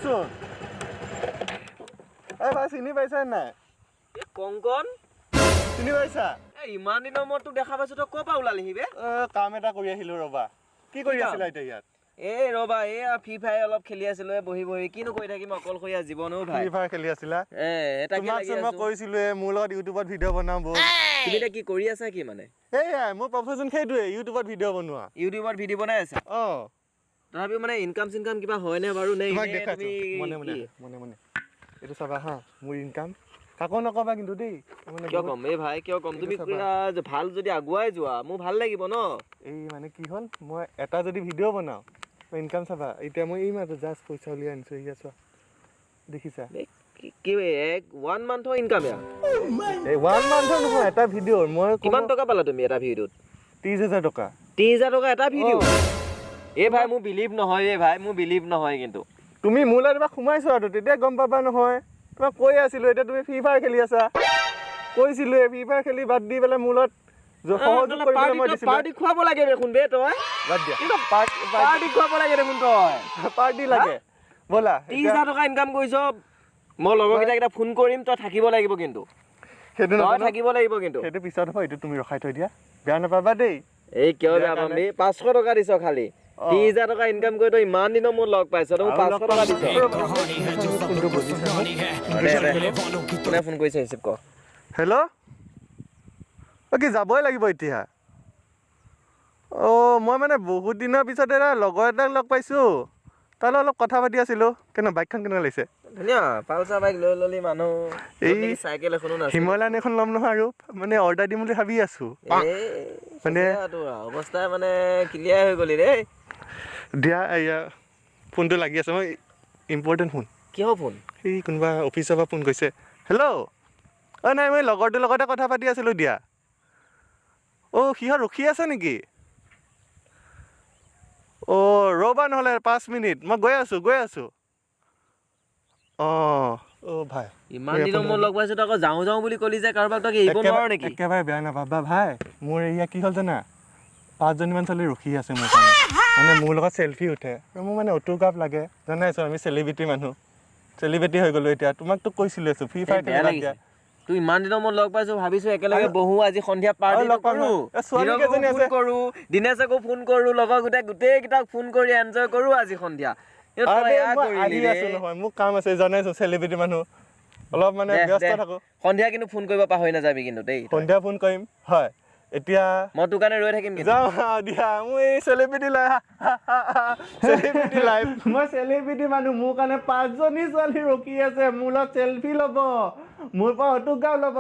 কওকচোন। এই ভাই, চিনি পাইছা নাই? এই কংকন, চিনি পাইছা? এই ইমান দিনৰ মূৰত তোক দেখা পাইছো, তই ক'ৰ পৰা ওলালিহি বে? কাম এটা কৰি আহিলো ৰ'বা। কি কৰি কি কাম? আছিলা এতিয়া ইয়াত? এই ৰ'বা, এইয়া ফ্ৰী ফায়াৰ অলপ খেলি আছিলো, এই বহি বহি। কিনো কৰি থাকিম অকলশৰীয়া জীৱন অ' ভাই। ফ্ৰী ফায়াৰ খেলি আছিলা? এ তাকে তোমাক লাগি চোন মই আছো। কৈছিলোৱে মোৰ লগত ইউটিউবত ভিডিঅ' বনাওঁ ব'ল। তুমি এতিয়া কি কৰি আছা কি মানে? এইয়াই মোৰ প্ৰফেশ্যন সেইটোৱে, ইউটিউবত ভিডিঅ' বনোৱা। ইউটিউবত ভিডিঅ' বনাই আছা? অঁ। তথাপিও মানে ইনকাম চিনকাম কিবা হয়নে বাৰু নে তোমাক এনেই দেখাইছো তুমি মনে মনে কি? মনে মনে এইটো চাবা হা, মোৰ ইনকাম কাকো নকবা কিন্তু দেই। মানে কিয় ক'ম এই ভাই, কিয় ক'ম? এইটো তুমি চাবা। পুৰা ভাল যদি আগুৱাই যোৱা মোৰ ভাল লাগিব ন। এই মানে কি হ'ল, মই এটা যদি ভিডিঅ' বনাওঁ ইনকাম চাবা। এতিয়া মই এই মাত্ৰ জাষ্ট পইচা উলিয়াই আনিছোঁ, এয়া চোৱা, দেখিছা? এই কি এক ওৱান মান্থৰ ইনকাম এয়া? এই ওৱান মান্থৰ নহয়, এটা ভিডিঅ'ৰ মই কিমান টকা পালা তুমি এটা ভিডিঅ'ত? 30,000 টকা। 30,000 টকা এটা ভিডিঅ'? এই ভাই, মোৰ বিলিভ নহয়, এই ভাই, মোৰ বিলিভ নহয় কিন্তু। তুমি মোৰ লগত এবাৰ সোমাইছো আৰু তেতিয়া গম পাবা নহয়। তোমাক কৈ আছিলো, এতিয়া তুমি ফ্ৰী ফায়াৰ খেলি আছা। কৈছিলোৱে ফ্ৰী ফায়াৰ খেলি বাদ দি পেলাই মোৰ লগত সহযোগ কৰিবলৈ মই দিছিলো। পাৰ্টি খুৱাব লাগে দেখোন বে তই। বাদ দিয়া, পাৰ্টি খুৱাব লাগে দেখোন তই। পাৰ্টি লাগে ব'লা। 30,000 টকা ইনকাম কৰিছ, মই লগৰ কেইটাক এটা ফোন কৰিম, তই থাকিব লাগিব কিন্তু। সেইটো তই নাজানো। থাকিব লাগিব কিন্তু। সেইটো পিছত হ'ব, এইটো তুমি ৰখাই থৈ দিয়া, বেয়া নাপাবা দেই। এই কিয় বেয়া বেয়া পাম কাৰণে। বে? 500 টকা দিছ খালি। অ। 30,000 টকা ইনকাম কৰি তই ইমান দিনৰ মূৰত লগ পাইছ, তই মোক আৰু 500 লগ টকা পাম। দিছ। ফোনটো বজিছে মোক। দে দে, কোনে ফোন কৰিছে ৰিচিভ কৰ। হেল্ল', অ' কি যাবই লাগিব এতিয়া? অ' মই মানে বহুত দিনৰ পিছত এটা লগৰ এটাক লগ পাইছোঁ, তাৰ লগত অলপ কথা পাতি আছিলোঁ। কেনে বাইকখন কেনেকুৱা লাগিছে? ধুনীয়া, পালচাৰ বাইক লৈ ললি মানুহ। এই য'ত নেকি চাইকেল এখনো নাছিল। হিমালয়ান এখন ল'ম নহয় আৰু মানে অৰ্ডাৰ দিম বুলি ভাবি আছোঁ। এই মানে তোৰ অৱস্থা মানে ক্লিয়াৰ হৈ গ'লি দেই। দিয়া, এয়া ফোনটো লাগি আছে, মই ইম্পৰ্টেণ্ট ফোন। কিহৰ ফোন? এই কোনোবা অফিচৰ পৰা ফোন কৰিছে। হেল্ল', অ' নাই, মই লগৰটোৰ লগতে কথা পাতি আছিলোঁ দিয়া। অ' সিহঁত ৰখি আছে নেকি? অ' ৰ'বা নহ'লে 5 মিনিট, মই গৈ আছোঁ, গৈ আছোঁ। অঁ অ' ভাই, ইমান দিনৰ মূৰত লগ পাইছো, তই আকৌ যাওঁ যাওঁ বুলি ক'লি যে, কাৰোবাক তই এৰিব নোৱাৰ নেকি? একেবাৰে বেয়া নাপাবা ভাই, মোৰ এয়া কি হ'ল জানা, 5জনীমান ছোৱালী ৰখি আছে মোৰ কাৰণে, মানে মোৰ লগত চেলফি উঠে আৰু মোৰ মানে অটোগ্ৰাফ লাগে। জানাইচোন আমি চেলিব্ৰিটি মানুহ, চেলিব্ৰিটি হৈ গ'লো এতিয়া। তোমাকতো কৈছিলোঁৱেচোন ফ্ৰী এই ফায়াৰ বেয়া খেলি বাদ লাগিছে দিয়া। তোৰ ইমান দিনৰ মূৰত লগ পাইছো, ভাবিছো একেলগে আৰু বহো আজি সন্ধিয়া পাৰ্টি আৰু লগ পাম কৰো, ন? এ, ছোৱালী নীৰৱকো কেইজনী ফোন আছে? কৰো, দিনেশকো ফোন কৰো, লগৰ গোটেইকেইটাক ফোন কৰি এনজয় কৰো আজি সন্ধিয়া। কিন্তু তই আৰে এয়া মই কৰিলি আহি ৰে। আছো নহয়, মোৰ কাম আছে, জানাইচোন চেলিব্ৰিটি মানুহ, অলপ মানে দে, ব্যস্ত দে। থাকো। সন্ধিয়া কিন্তু ফোন কৰিব পাহৰি নাযাবি কিন্তু দেই তই। সন্ধিয়া ফোন কৰিম হয়। এতিয়া মই তোৰ কাৰণে ৰৈ থাকিম কিন্তু। যাওঁ দিয়া, মোৰ এই চেলিব্ৰিটি লাইফ, চেলিব্ৰিটি লাইফ। মই চেলিব্ৰিটি মানুহ, মোৰ কাৰণে 5জনী ছোৱালী ৰখি আছে, মোৰ লগত চেলফি ল'ব, মোৰ পৰা অটোগ্ৰাফ ল'ব।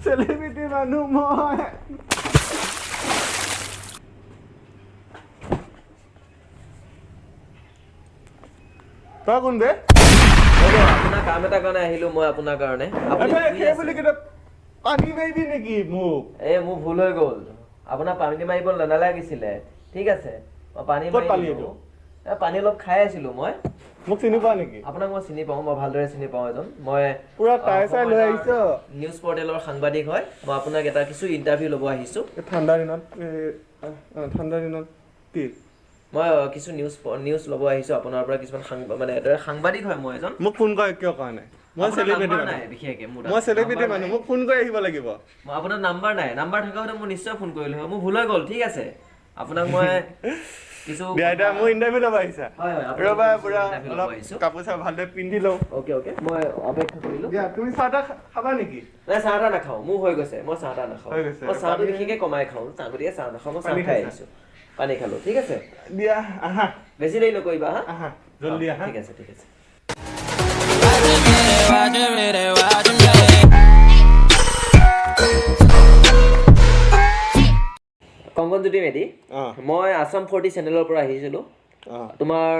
চেলিব্ৰিটি মানুহ মই। তই কোন বে? হ'ব, আপোনাৰ কাম এটা কাৰণে আহিলো মই আপোনাৰ কাৰণে। আপুনি আবে, শুই সেই আছে। বুলি কেইটা পানী মাৰিবি নেকি মোক? এই মোৰ ভুল হৈ গ'ল, আপোনাক পানী মাৰিব নালাগিছিলে। ঠিক আছে, মই পানী ক'ত মাৰি পালি দিলো। এইটো? এই পানী অলপ খাই আছিলো মই। মোক চিনি পোৱা নেকি? আপোনাক মই চিনি পাওঁ, মই ভালদৰে চিনি পাওঁ এজন। মই পুৰা টাই চাই লৈ আহিছ। নিউজ পৰ্টেলৰ সাংবাদিক হয় মই, আপোনাক এটা কিছু ইণ্টাৰভিউ ল'ব আহিছো। এই ঠাণ্ডা দিনত, এই, ঠাণ্ডা দিনত কি? মই কিছু নিউজ ল'ব আহিছো আপোনাৰ পৰা, কিছুমান মানে এটা সাংবাদিক হয় মই এজন। মোক ফোন কৰে কিয় কৰা নাই? মই আপোনাৰ চেলিব্ৰিটি নাম্বাৰ মানুহ। নাই বিশেষকে মোৰ তাত। মই চেলিব্ৰিটি নাম্বাৰ মানুহ, নাই। মোক ফোন কৰি আহিব লাগিব। মই আপোনাৰ নাম্বাৰ নাই, নাম্বাৰ থকা হলে মই নিশ্চয় ফোন কৰিলো হয়। মোৰ ভুল হৈ গ'ল, ঠিক আছে, আপোনাক মই কিছু দিয়া, এতিয়া মোৰ ইণ্টাৰভিউ ল'ব আহিছা? হয় হয়, আপোনাক ৰ'বা, মই কিছু পুৰা interview ল'ব অলপ আহিছো। কাপোৰ চাপোৰ ভালদৰে পিন্ধি লওঁ। অ'কে অ'কে, মই অপেক্ষা কৰিলো। দিয়া, তুমি চাহ তাহ খাবা নেকি? নাই, চাহ তাহ নাখাওঁ, মোৰ হৈ গৈছে, মই চাহ তাহ নাখাওঁ। হৈ গৈছে। মই চাহটো পানী- বিশেষকে কমাই খাওঁ, চাহ গতিকে চাহ নাখাওঁ, মই চাহ পানী খাই খাইছা? আহিছো, পানী খালো। ঠিক আছে। দিয়া, আহা। বেছি দেৰি নকৰিবা হা। আহা, জল্দি আহা। ঠিক আছে, ঠিক আছে। কংকনজ্যোতি মেধি, মই আছাম 40 চেনেলৰ পৰা আহিছিলোঁ। তোমাৰ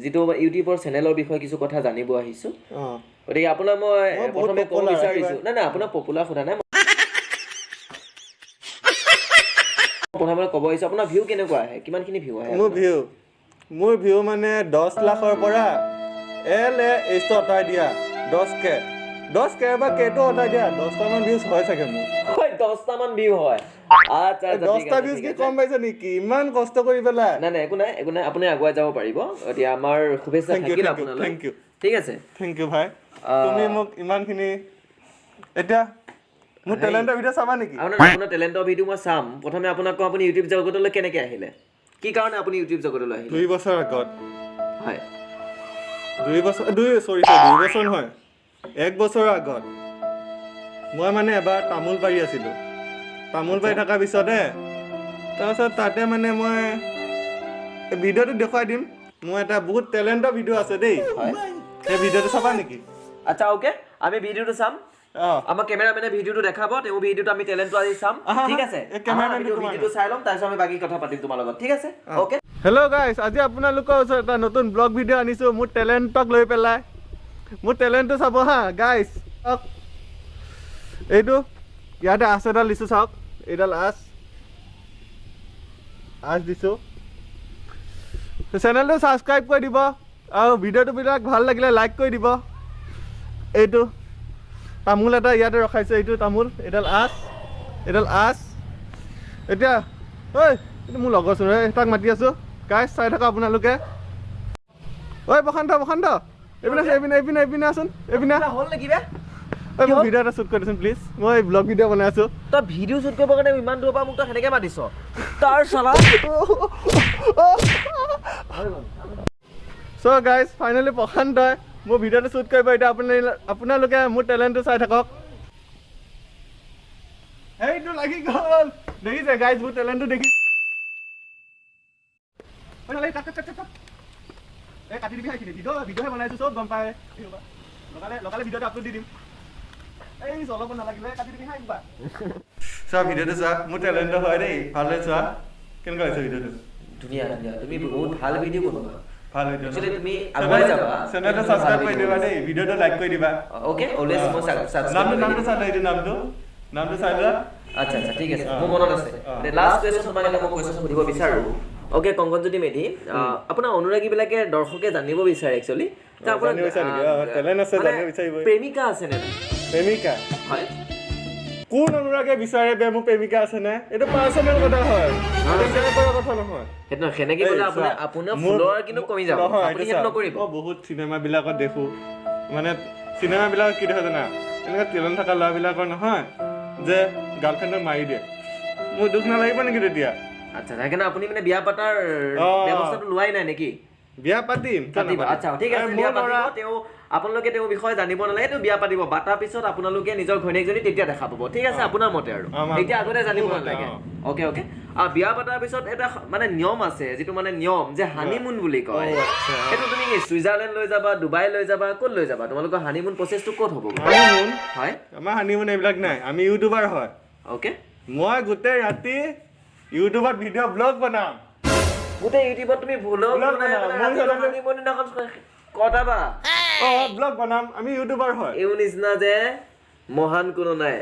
যিটো ইউটিউবৰ চেনেলৰ বিষয়ে কিছু কথা জানিব আহিছোঁ। গতিকে আপোনাৰ মই মই বহুত প্ৰথমে ক'ব popular, বিচাৰিছোঁ, নাই নাই, আপোনাৰ পপুলাৰ সোধা নাই, প্ৰথমে ক'ব আহিছোঁ আপোনাৰ ভিউ কেনেকুৱা আহে, কিমানখিনি ভিউ আহে? মোৰ ভিউ মানে 10 লাখৰ পৰা এল এ এইচটো আঁতৰাই দিয়া, 10K, 10K বা কেটো আঁতৰাই দিয়া, 10টামান ভিউজ হয় চাগে মোৰ। হয়, 10টামান ভিউ হয়। আচ্ছা, 10টা ভিউজ কি কম পাইছে নেকি? ইমান কষ্ট কৰি পেলাই। নাই নাই, একো নাই, একো নাই, আপুনি আগুৱাই যাব পাৰিব। এতিয়া আমাৰ শুভেচ্ছা থাকিল আপোনালৈ। Thank U. ঠিক আছে, thank U ভাই, তুমি মোক ইমানখিনি। এতিয়া মোৰ টেলেণ্টৰ ভিডিঅ' চাবা নেকি? আপোনাৰ টেলেণ্টৰ ভিডিঅ' মই চাম। প্ৰথমে আপোনাক কওঁ, আপুনি ইউটিউব জগতলৈ কেনেকৈ আহিলে? কি কাৰণে আপুনি ইউটিউব জগতলৈ আহিলে? 2 বছৰ আগত। হয়, 2 বছৰ, 2 বছৰ নহয়, 1 বছৰৰ আগত মই মানে এবাৰ তামোল পাৰি আছিলোঁ। তামোল পাৰি থকাৰ পিছতে তাৰপিছত তাতে মানে মই ভিডিঅ'টো দেখুৱাই দিম। মোৰ এটা বহুত টেলেণ্টৰ ভিডিঅ' আছে দেই, সেই ভিডিঅ'টো চাবা নেকি? আচ্ছা, অ'কে, আমি ভিডিঅ'টো চাম। আমাৰ কেমেৰামেনে ভিডিঅ'টো দেখাব, তেওঁ ভিডিঅ'টো আমি টেলেণ্টটো আজি চাম। ঠিক আছে, ভিডিঅ'টো চাই ল'ম, তাৰপিছত আমি বাকী কথা পাতিম তোমাৰ লগত। ঠিক আছে, অ'কে। হেল্ল' গাইজ, আজি আপোনালোকৰ ওচৰত এটা নতুন ব্লগ ভিডিঅ' আনিছোঁ মোৰ টেলেণ্টক লৈ পেলাই। মোৰ টেলেণ্টটো চাব হা গাইজ। এইটো ইয়াতে আঁচ এডাল দিছোঁ, চাওক, এইডাল আঁচ, আঁচ দিছোঁ। চেনেলটো ছাবস্ক্ৰাইব কৰি দিব আৰু ভিডিঅ'টোবিলাক ভাল লাগিলে লাইক কৰি দিব। এইটো তামোল এটা ইয়াতে ৰখাইছোঁ, এইটো তামোল, এইডাল আঁচ, এইডাল আঁচ। এতিয়া ঐ, এইটো মোৰ লগৰচোন, ঐ তাক মাতি আছোঁ। গাইজ চাই থাকক আপোনালোকে। ঐ প্ৰশান্ত, প্ৰশান্ত, এইপিনে এইপিনে এইপিনে এইপিনে আছোন, এইপিনে। হ'ল নেকি বে? ঐ মোক ভিডিঅ' এটা শ্বুট কৰি দেচোন প্লিজ, মই ব্লগ ভিডিঅ' বনাই আছোঁ। তই ভিডিঅ' শ্বুট কৰিবৰ কাৰণে ইমান দূৰৰ পৰা মোক তই সেনেকৈ মাতিছ? তাৰ চালা। চ' গাইজ, ফাইনেলি প্ৰশান্তই মোৰ ভিডিঅ'টো শ্বুট কৰিব। এতিয়া আপোনালোকে মোৰ টেলেণ্টটো চাই থাকক। সেইটো লাগি গ'ল, দেখিছে গাইজ মোৰ টেলেণ্টটো দেখি। এই কাটি দিবি সেইখিনি, ভিডিঅ'হে বনাইছোঁ, চব গম পায়। লগালে লগালে ভিডিঅ'টো আপলোড দি দিম। এই অলপো নালাগিলে কাটি দিবি হা একবাৰ। চোৱা ভিডিঅ'টো চোৱা, মোৰ টেলেণ্টটো হয় দেই, ভালদৰে চোৱা। কেনেকুৱা হৈছে ভিডিঅ'টো? ধুনীয়া ধুনীয়া, তুমি বহুত ভাল ভিডিঅ' বনোৱা। ভাল ভিডিঅ'। তুমি আগুৱাই যাবা। চেনেলটো ছাবস্ক্ৰাইব কৰি দিবা দেই, ভিডিঅ'টো লাইক কৰি দিবা। অ'কে, অলৱেজ মই ছাবস্ক্ৰাইব। নামটো চাই লোৱা, এইটো নামটো চাই লোৱা। আচ্ছা আচ্ছা, ঠিক আছে, মোৰ মনত আছে। লাষ্ট কুৱেশ্যন তোমাক এটা মই কুৱেশ্যন সুধিব বিচাৰোঁ। অ'কে, কংকনজ্যোতি মেধি, আপোনাৰ অনুৰাগীবিলাকে, দৰ্শকে জানিব বিচাৰে একচুৱেলি, প্ৰেমিকা আছে নে নাই? প্ৰেমিকা? হয়। কোন অনুৰাগে বিচাৰে বে মোৰ প্ৰেমিকা আছে নে? এইটো পাৰ্চনেল কথা হয়, কথা নহয়। সেইটো সেনেকে ক'লে আপোনাৰ ফলোৱাৰ কিন্তু কমি যাব। আপুনি সেইটো নকৰিব। মই বহুত চিনেমাবিলাকত দেখোঁ, মানে চিনেমাবিলাকত কি দেখা জানা, এনেকুৱা টেলেণ্ট থকা ল'ৰাবিলাকৰ নহয় যে গাৰ্লফ্ৰেণ্ডক মাৰি দিয়ে। মোৰ দুখ নালাগিব নেকি তেতিয়া? আচ্ছা, সেইকাৰণে আপুনি মানে বিয়া পাতাৰ ব্যৱস্থাটো লোৱাই নাই নেকি? বিয়া পাতিম। আচ্ছা, ঠিক আছে, বিয়া পাতিব। তেওঁ আপোনালোকে তেওঁৰ বিষয়ে জানিব নালাগে, তেওঁ বিয়া পাতিব। পাতাৰ পিছত আপোনালোকে নিজৰ ঘৈণীয়েকজনী তেতিয়া দেখা পাব। ঠিক আছে, আপোনাৰ মতে আৰু এতিয়া আগতে জানিব নালাগে। Okay okay. বিয়া পাতাৰ পিছত এটা মানে নিয়ম আছে, যিটো মানে নিয়ম যে হানিমুন বুলি কয়, সেইটো তুমি চুইজাৰলেণ্ড লৈ যাবা, ডুবাই লৈ যাবা, ক'ত লৈ যাবা? তোমালোকৰ হানিমুন প্ৰচেছটো ক'ত হ'ব? হানিমুন? হয়, আমাৰ হানিমুন এইবিলাক নাই, আমি ইউটিউবাৰ হয়। অ'কে, মই গোটেই ৰাতি ইউটিউবত ভিডিঅ' ব্লগ বনাম। গোটেই ইউটিউবত তুমি ভ্লগ কটাবা? অ, ব্লগ বনাম, আমি ইউটিউবাৰ হয়। এই নিচিনা যে মহান কোনো নাই।